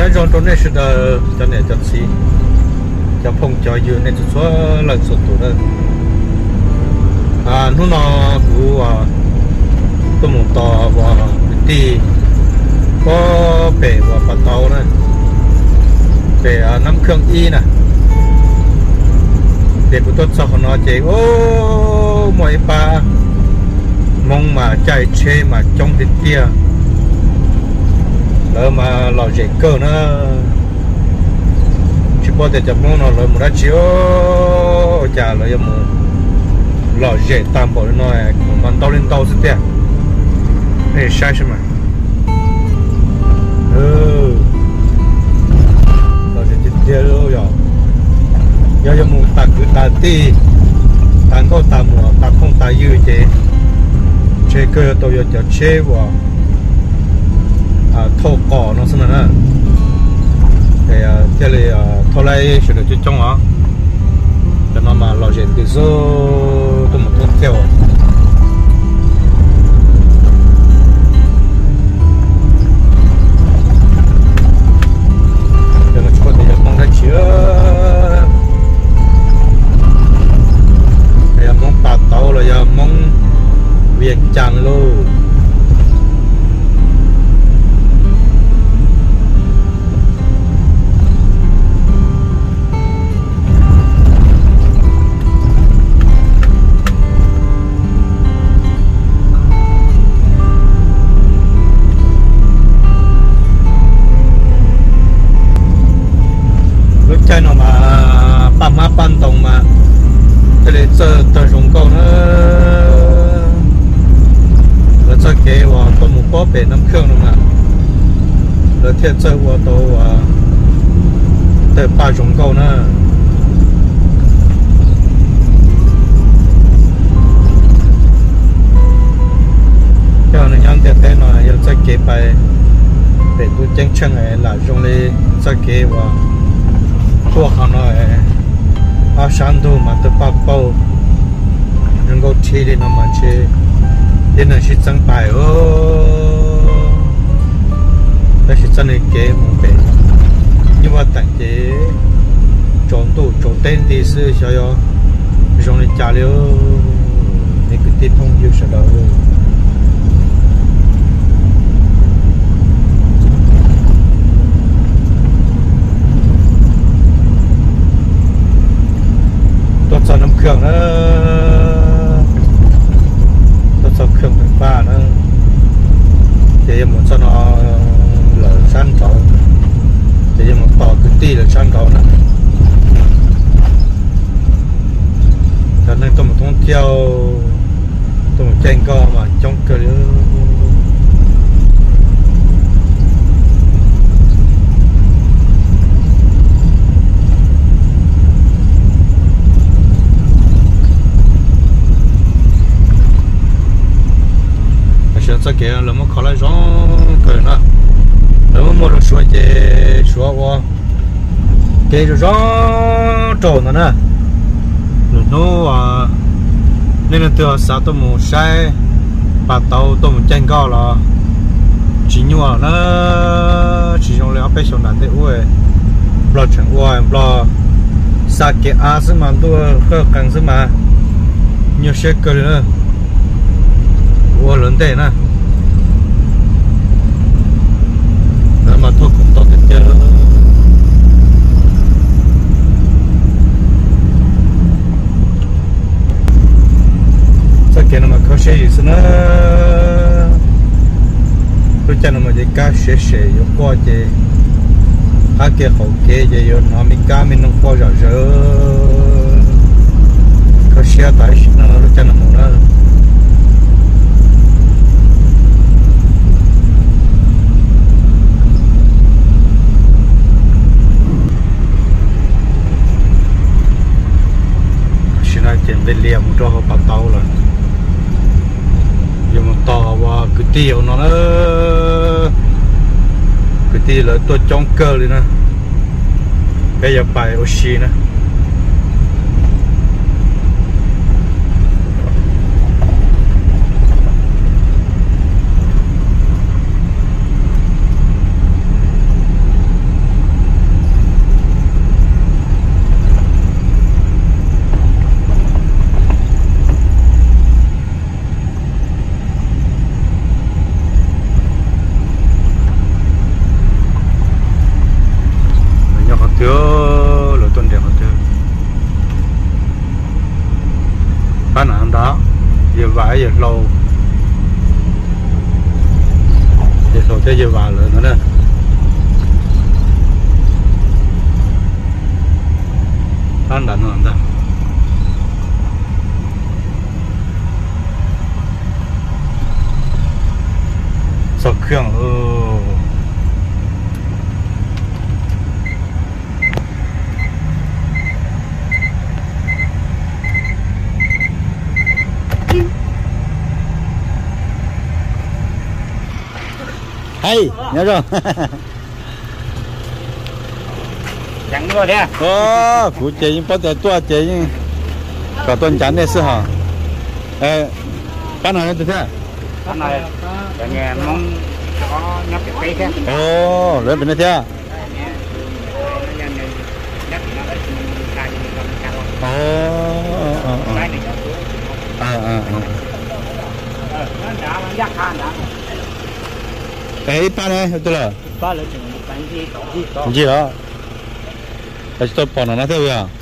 Nyob zoo rau nej sawv daws cov niam cov txiv, cov phooj cov ywg nej txhua txhua leej txhua tus na. Hnub no kuv tuaj mus tos uas kwv tij pem uas Pas Tau na, pem Nab Khaj ib na. Ces kuv tuaj txog qhov no ces muaj ib pab Hmoob mas caij tsheb mas coob tiag tiag, lawv mas lom zem kawg na. Tsis paub tias cov Hmoob no lawv mus dab tsi, ua cas lawv yuav mus lom zem tag npaum li no, kuv mas ntau li ntau xwb tiag. Nej saib seb mas. Lom zem tiag tiag li yog, yog yuav mus tas kwv tas tij, tas nkauj tas muam tas phooj tas ywg ces ntshe kawg yuav tau yog cov tsheb uas thauj qos no xwb na. Thiaj li thauj laib sawv daws coob coob os. Cov no mas lom zem ntws xwb, tuaj mus thoob tiag. Cov no tsis paub tias yog Hmoob dab tsi, yog Hmoob Pas Tau los yog Hmoob Vias Cas lauj. Lub caij no mas paj hmab paj ntoo mas thiaj li txawj tawg zoo nkauj na. Lawv txoj kev uas tuaj mus pob pem Nab Khaj no mas lawv thiaj txawj ua tau uas tawg paj zoo nkauj na. Coj nws nyob ntiaj teb no yog txoj kev pais pem ntuj ceeb tsheej lam zoo li txoj kev uas tuaj qhov no, ob sab ntug mas tawg paj paug zoo nkauj rhi li no mas ntshe tib neeg sib txeeb pais os. Tab sis txoj niag kev mus pem Nyuj Vaj Teem ces tsaus ntuj tsaus teb nti xwb xyov yog zoo li cas li. Nej kwv tij phooj ywg sawv daws, tuaj txog Nab Khaj na, tuaj txog Khaj Paj na, ces yuav mus txog no lawm sab nraud, ces yuav mus tos kwv tij lawv sab nraud na. Cov neeg tuaj mus thoob tiag, tuaj mus caij nkoj mas coob kawg li. Tam sim no txoj kev lawv muab kho laj zoo kawg na. Lawv muab muag rau Suav ces Suav ua kev zoo zoo rau ntawd na. Lwm hnub nej leej twg xav tuaj mus saib Pas Tau tuaj mus caij nkoj los tsis nyuaj na. Tsis zoo li ob peb xyoos nram ntej ub, Nplog tseem ua Nplog xa kev av xwb mas ntuj qawj qees xwb mas nyuaj siab kawg li na. Ua lawv ntej na, lawv mas tuaj koom tau tiag tiag. Txoj kev no mas kho siab yim xwb na. Lub caij no mas ces kab siav sem yuav quaj ces qab kev qaum kev ces yuav hnov me kab me noog quaj zom zaws. Kho siab tas sim no lub caij no mus na. Tam sim no ces nqis lias mus rau hauv Pas Tau lawm. Yuav mus tos uas kwv tij hauv no na. Kwv tij lawv tuaj coob kawg li na. Peb yuav pais ua si na. Yog lawv tuaj nres qhov twg? Pab no ntag, yawg Vam yawg Hlau, yawg Hlau thiab yawg Vam lawv no na. Pab nram no ntag. Txog khw. Hais, nyob zoo. Kuv ces yeej paub tias tuaj ces yeej kom tuaj ncav nej xwb hos. Pab no yog twg thiab? Lawv pem nej thiab. Es ib pab ne, twg lawm? Ncig los? Tsis tau pom no no thiab yog?